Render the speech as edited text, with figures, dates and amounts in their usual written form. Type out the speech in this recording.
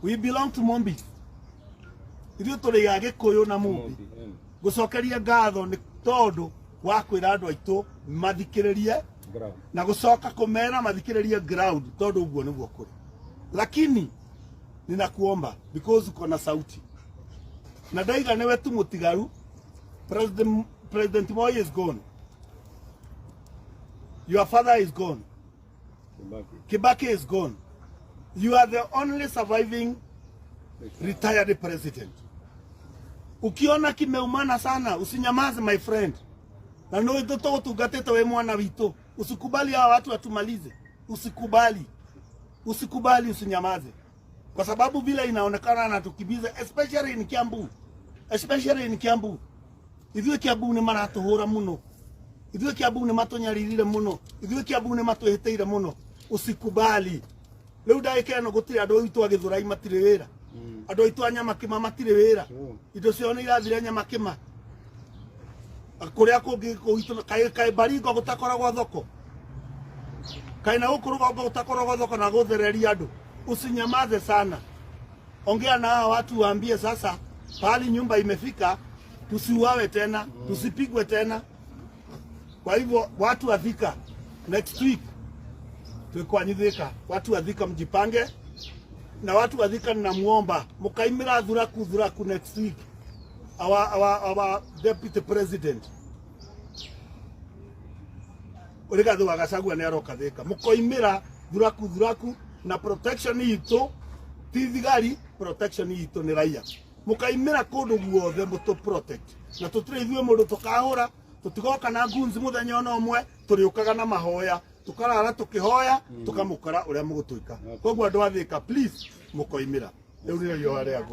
We belong to Mumbi. Ithuĩ tũrĩ a Gĩkũyũ na Mumbi. Ngũcokeria ngatho nĩ tondũ wa kwĩra andũ aitũ mathikĩrĩrie na gũcoka kũmera mathikĩrĩrie ground tondũ ũguo nĩguo kũrĩ. Lakini ninakuomba because uko na sauti na ndaiga nĩwe tu mũtigaru. President Moi is gone. Your father is gone. Kibaki. Kibaki is gone. You are the only surviving retired president. Ukiona kimeumana sana, usinyamaze my friend. Na no tũgũtungatĩte wĩ mwana witũ. Usikubali hawa watu watumalize. Usikubali. Usikubali, usinyamaze. Kwa sababu vile inaonekana anatukimbiza especially in Kiambu. Especially in Kiambu. Ithuĩ Kiambu nĩ maratũhũra mũno. Ithuĩ Kiambu nĩ matũnyaririre mũno. Ithuĩ Kiambu nĩ matwĩhĩtĩire mũno. Usikubali. Rĩu ndagĩka ĩno gũtirĩ andũ aitũ a Gĩthũrai matirĩ wĩra. Andũ aitũ a Nyamakĩma matirĩ wĩra. Indo ciao nĩ irathire Nyamakĩma. Kũrĩa kũngĩ gwitũ kaĩ Baringo gũtakoragwo thoko. Kaĩ na gũkũ rũgongo gũtakoragwo thoko na gũthereria andũ. Usinyamaze sana. Ongea na hawa watu waambie sasa pahali nyumba imefika, tusiuawe tena, tusipigwe tena. Kwa hivyo watu wa Thika, next week twĩ Thika, watu wa Thika mjipange, na watu wa Thika ninamuomba mukaimira thuraku thuraku next week our deputy president Rigathi wa Gachagua nĩ aroka Thika, mukoimira thuraku thuraku na protection itũ ti thigari, protection itũ nĩ raia. Mukaimira kũndũ guothe mũtũ protect na tũtirĩ ithuĩ mũndũ tũkahũra, tũtigoka na guns mũthenya ona ũmwe, tũrĩũkaga na mahoya, tũkarara tũkĩhoya, tũkamũkora ũrĩa mũgũtwĩka. Koguo andũ a Thika, please, mũkoimĩra. Rĩu nĩrĩo ihoya rĩakwa.